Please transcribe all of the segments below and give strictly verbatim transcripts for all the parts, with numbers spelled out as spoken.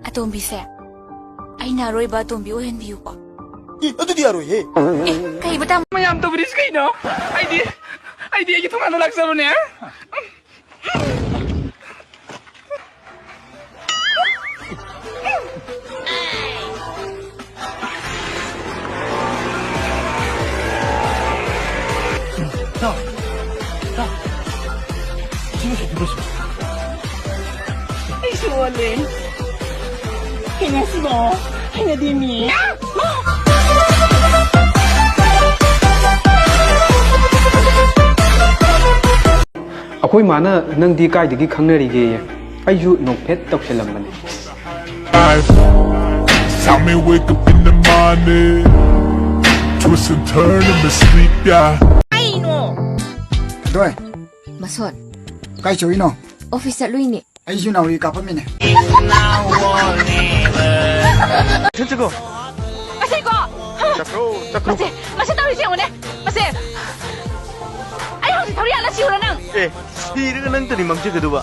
ꯑꯇꯣꯝꯕꯤꯁꯦ ꯑꯩꯅ ꯑꯔꯣꯏꯕ ꯑꯇꯣꯝꯕꯤ ꯑꯣꯏꯍꯟꯕꯤꯌꯨꯀꯣ꯫ ꯑꯦ, ꯑꯗꯨꯗꯤ ꯌꯥꯔꯣꯏꯍꯦ꯫ ꯑꯦ, ꯀꯩ ꯃꯇꯥꯡ? ꯃꯌꯥꯝ ꯇꯧꯕꯤꯔꯤꯁꯤ ꯀꯩꯅꯣ? ꯑꯩꯗꯤ, ꯑꯩꯗꯤ ꯑꯩꯒꯤ ꯊꯣꯡꯒꯥꯟꯗ ꯂꯥꯛꯆꯕꯅꯦ꯫ ꯇꯥꯎ, ꯇꯥꯎ꯫ ꯁꯤꯒ ꯁꯤꯒ ꯁꯤꯒ꯫ ꯑꯩꯁꯨ ꯑꯣꯜꯂꯦ꯫ ꯀꯩꯅꯣ ꯁꯤꯕꯣ? ꯍꯩꯅꯗꯦ ꯃꯤ꯫ ꯑꯩꯈꯣꯏ ꯃꯥꯅ ꯅꯪꯗꯤ ꯀꯥꯏꯗꯒꯤ ꯈꯪꯅꯔꯤꯒꯦꯌꯦ꯫ ꯑꯩꯁꯨ ꯅꯣꯛꯐꯦꯠ ꯇꯧꯁꯜꯂꯝꯕꯅꯦ꯫ Tell me wake up in the morning, twist and turn in the sleep, yeah. ꯀꯩꯅꯣ? ꯊꯣꯏ꯫ ꯃꯁꯣꯟ꯫ ꯀꯥꯏ ꯆꯧꯔꯤꯅꯣ? ꯑꯣꯐꯤꯁ ꯆꯠꯂꯨꯏꯅꯦ꯫ ꯑꯩꯁꯨ ꯅꯥꯎꯔꯤ ꯀꯥꯞꯄꯝꯃꯤꯅꯦ꯫ ꯆꯠꯁꯤꯀꯣ꯫ ꯃꯁꯤꯀꯣ꯫ ꯆꯠꯈ꯭ꯔꯣ, ꯆꯠꯈ꯭ꯔꯣ꯫ ꯃꯁꯤ, ꯃꯁꯤ ꯇꯧꯔꯤꯁꯦ ꯌꯦꯡꯉꯨꯅꯦ꯫ ꯃꯁꯤ꯫ ꯑꯩ ꯍꯧꯖꯤꯛ ꯊꯧꯔꯤ ꯌꯥꯜꯂ ꯁꯤꯔꯣ ꯅꯪ? ꯑꯦ, ꯁꯤꯔꯒ ꯅꯪꯇꯅꯤ ꯃꯥꯡꯖꯒꯗꯧꯕ꯫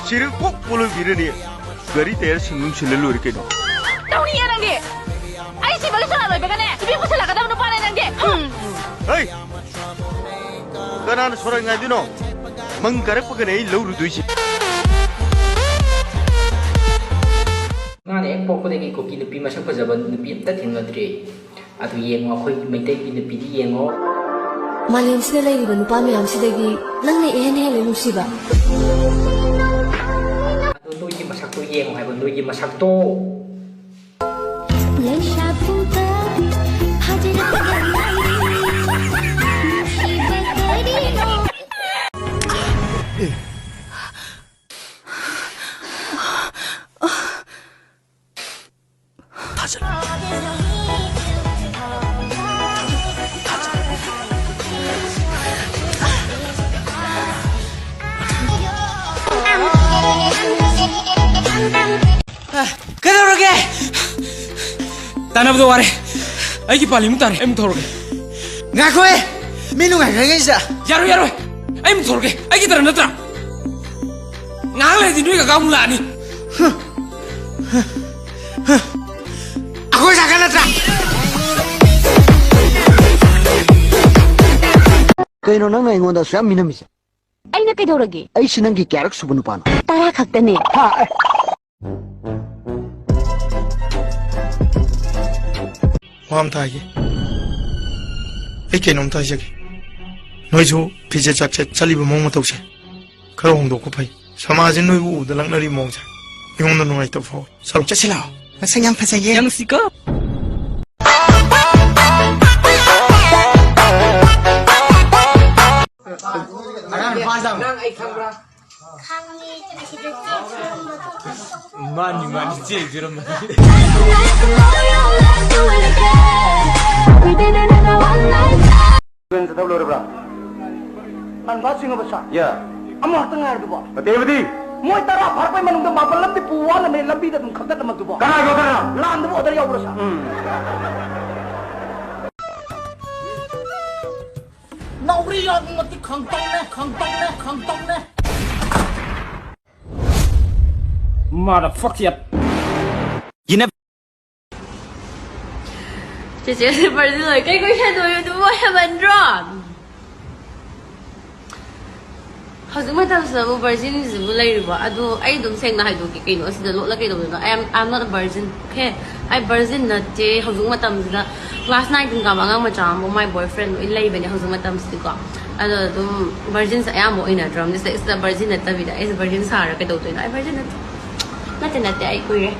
ꯁꯤꯔꯒ ꯀꯣꯛ ꯄꯣꯂꯣꯏꯕꯤꯔꯅꯤ꯫ ꯒꯥꯔꯤ ꯇꯌꯥꯔ ꯁꯤꯟ ꯑꯗꯨꯝ ꯁꯤꯜꯂ ꯂꯣꯏꯔꯦ ꯀꯩꯅꯣ꯫ ꯇꯧꯅꯤꯡꯉꯦ ꯅꯪꯗꯤ꯫ ꯑꯩ ꯁꯤꯕꯒꯤ ꯁꯣꯔꯥ ꯂꯣꯏꯕꯒꯅꯦ ꯅꯨꯄꯤ ꯄꯨꯁꯜꯂꯛꯀꯗꯕ ꯅꯨꯄꯥꯅꯦ ꯅꯪꯗꯤ꯫ ꯍꯝ꯫ ꯍꯩ! ꯀꯅꯥꯅ ꯁꯣꯔꯥ ꯉꯥꯏꯗꯣꯏꯅꯣ? ꯃꯪ ꯀꯥꯔꯛꯄꯒꯅꯦ ꯑꯩ ꯂꯧꯔꯨꯗꯣꯏꯁꯦ꯫ ꯃꯥꯅ ꯍꯦꯛ ꯄꯣꯛꯄꯗꯒꯤ ꯀꯨꯀꯤ ꯅꯨꯄꯤ ꯃꯁꯛ ꯐꯖꯕ ꯅꯨꯄꯤ ꯑꯝꯇ ꯊꯦꯡꯅꯗ꯭ꯔꯤ꯫ ꯑꯗꯨ ꯌꯦꯡꯉꯣ, ꯑꯩꯈꯣꯏꯒꯤ ꯃꯩꯇꯩꯒꯤ ꯅꯨꯄꯤꯗꯤ ꯌꯦꯡꯉꯣ꯫ ꯃꯥꯂꯦꯝꯁꯤꯗ ꯂꯩꯔꯤꯕ ꯅꯨꯄꯥ ꯃꯌꯥꯝꯁꯤꯗꯒꯤ ꯅꯪꯅ ꯏꯍꯦꯟ ꯍꯦꯜꯂꯦ ꯅꯨꯡꯁꯤꯕ꯫ ꯑꯗꯨ ꯅꯣꯏꯒꯤ ꯃꯁꯛꯇꯣ ꯌꯦꯡꯉꯣ ꯍꯥꯏꯕ, ꯅꯣꯏꯒꯤ ꯃꯁꯛꯇꯣ꯫ ꯂꯩꯁꯥ ꯄꯨꯡꯀ ꯐꯥꯖꯤꯜꯂꯛꯄꯒ ꯉꯥꯏꯔꯤ꯫ ꯅꯨꯡꯁꯤꯕ ꯀꯔꯤꯅꯣ? ꯀꯩꯗꯧꯔꯒꯦ? ꯇꯥꯟꯅꯕꯗꯣ ꯋꯥꯔꯦ꯫ ꯑꯩꯒꯤ ꯄꯥꯜꯂꯤ ꯑꯃꯨꯛ ꯇꯥꯔꯦ꯫ ꯑꯩ ꯑꯃꯨꯛ ꯊꯧꯔꯒꯦ꯫ ꯉꯥꯏꯈꯣꯍꯦ! ꯃꯤ ꯅꯨꯡꯉꯥꯏꯈ꯭ꯔꯤꯉꯩꯁꯤꯗ꯫ ꯌꯥꯔꯣꯏ, ꯌꯥꯔꯣꯏ! ꯑꯩ ꯑꯃꯨꯛ ꯊꯧꯔꯒꯦ꯫ ꯑꯩꯒꯤ ꯇꯔꯟ ꯅꯠꯇ꯭ꯔꯥ? ꯉꯥꯏꯍꯥꯛ ꯂꯩꯔꯗꯤ ꯅꯣꯏ ꯀꯀꯥ ꯑꯃꯨꯛ ꯂꯥꯛꯑꯅꯤ꯫ ꯍꯨꯝ꯫ ꯑꯩꯈꯣꯏ ꯁꯥꯏꯀꯜ ꯅꯠꯇ꯭ꯔꯥ? ꯀꯩꯅꯣ ꯅꯪꯅ ꯑꯩꯉꯣꯟꯗ ꯑꯁꯨꯛ ꯌꯥꯝ ꯃꯤꯅꯝꯃꯤꯁꯦ? ꯑꯩꯅ ꯀꯩꯗꯧꯔꯒꯦ? ꯑꯩꯁꯤ ꯅꯪꯒꯤ ꯀꯌꯥꯔꯛ ꯁꯨꯕ ꯅꯨꯄꯥꯅꯣ? ꯇꯔꯥ ꯈꯛꯇꯅꯦ꯫ ꯍꯥ, ꯑꯦ꯫ ꯋꯥ ꯑꯝꯇ ꯍꯥꯏꯒꯦ꯫ ꯑꯩ ꯀꯩꯅꯣꯝꯇ ꯍꯥꯏꯖꯒꯦ꯫ ꯅꯣꯏꯁꯨ ꯐꯤꯖꯦꯠ ꯆꯥꯛꯁꯦꯠ ꯆꯠꯂꯤꯕ ꯃꯑꯣꯡ ꯃꯇꯧꯁꯦ ꯈꯔ ꯍꯣꯡꯗꯣꯛꯄ ꯐꯩ꯫ ꯁꯃꯥꯖꯁꯤ ꯅꯣꯏꯕꯨ ꯎꯕꯗ ꯂꯛꯅꯔꯤ ꯃꯑꯣꯡꯁꯦ ꯑꯩꯉꯣꯟꯗ ꯅꯨꯡꯉꯥꯏꯇꯕ ꯐꯥꯎꯋꯤ꯫ ꯆꯠꯂꯣ꯫ ꯆꯠꯁꯤ ꯂꯥꯛꯑꯣ꯫ ꯃꯁꯛ ꯌꯥꯝ ꯐꯖꯩꯌꯦ꯫ ꯌꯥꯝ ꯅꯨꯡꯁꯤꯀꯣ꯫ ꯅꯪ ꯑꯩ ꯈꯪꯕ꯭ꯔꯥ? ꯈꯪꯉꯦ, ꯑꯁꯤꯗ ꯆꯦꯛ ꯁꯨꯔꯝꯕꯗꯣ꯫ ꯃꯥꯅꯤ, ꯃꯥꯅꯤ, ꯆꯦꯛ ꯁꯨꯔꯝꯕꯅꯤ꯫ ꯆꯠꯊꯧ ꯂꯣꯏꯔꯕ꯭ꯔꯥ? ꯇꯟꯕ ꯆꯤꯡꯉꯕ ꯁꯥ? ꯌꯥ꯫ ꯑꯃꯈꯛꯇ ꯉꯥꯏꯔꯗꯨꯕꯣ? ꯑꯇꯩꯕꯨꯗꯤ? ꯃꯣꯏ ꯇꯔꯥ ꯐꯥꯔꯛꯄꯩ ꯃꯅꯨꯡꯗ ꯃꯥꯄꯜ ꯑꯃꯗꯤ ꯄꯨ ꯋꯥꯠꯂꯝꯃꯦ, ꯂꯝꯕꯤꯗ ꯑꯗꯨꯝ ꯈꯛꯇꯠꯂꯝꯃꯗꯨꯕꯣ? ꯀꯅꯥꯒꯤ order ꯅꯣ? ꯂꯥꯟꯗꯨꯕꯨ order ꯌꯥꯎꯕ꯭ꯔꯥ ꯁꯥ? ꯎꯝ꯫ ꯅꯥꯎꯔꯤ ꯌꯥꯎꯕꯃꯛꯇꯤ ꯈꯪꯇꯧꯅꯦ, ꯈꯪꯇꯧꯅꯦ, ꯈꯪꯇꯧꯅꯦ꯫ Motherfucker. You never ꯆꯦꯆꯦ, ꯁꯤ virgin ꯑꯣꯏ ꯀꯩ ꯀꯣꯏꯁꯟ ꯑꯣꯏ ꯑꯗꯨꯕꯨ ꯍꯦꯃꯟꯗ꯭ꯔꯣ? ꯍꯧꯖꯤꯛ ꯃꯇꯝꯁꯤꯗꯕꯨ virginꯁꯤꯕꯨ ꯂꯩꯔꯤꯕꯣ? ꯑꯗꯨ ꯑꯩ ꯑꯗꯨꯝ ꯁꯦꯡꯅ ꯍꯥꯏꯗꯣꯛꯀꯦ ꯀꯩꯅꯣ, ꯑꯁꯤꯗ ꯂꯣꯠꯂ ꯀꯩꯗꯧꯗꯣꯏꯅꯣ? I am, I'm not a virgin, okay? ꯑꯩ virgin ꯅꯠꯇꯦ꯫ ꯍꯧꯖꯤꯛ ꯃꯇꯝꯁꯤꯗ class nine ten ꯀꯥꯕ ꯑꯉꯥꯡ ꯃꯆꯥ ꯑꯃꯕꯨ ꯃꯥꯏ boyfriend ꯂꯣꯏ ꯂꯩꯕꯅꯦ ꯍꯧꯖꯤꯛ ꯃꯇꯝꯁꯤꯗꯤꯀꯣ꯫ ꯑꯗꯣ ꯑꯗꯨꯝ virginꯁꯦ ꯑꯌꯥꯝꯕ ꯑꯣꯏꯅꯗ꯭ꯔꯕꯅꯤ꯫ ꯁꯤꯗꯩꯁꯤꯗ virgin ꯅꯠꯇꯕꯤꯗ ꯑꯩꯁꯦ virgin ꯁꯥꯔ ꯀꯩꯗꯧꯗꯣꯏꯅꯣ? ꯑꯩ virgin ꯅꯠꯇꯦ꯫ ꯅꯠꯇꯦ, ꯅꯠꯇꯦ, ꯑꯩ ꯀꯨꯏꯔꯦ꯫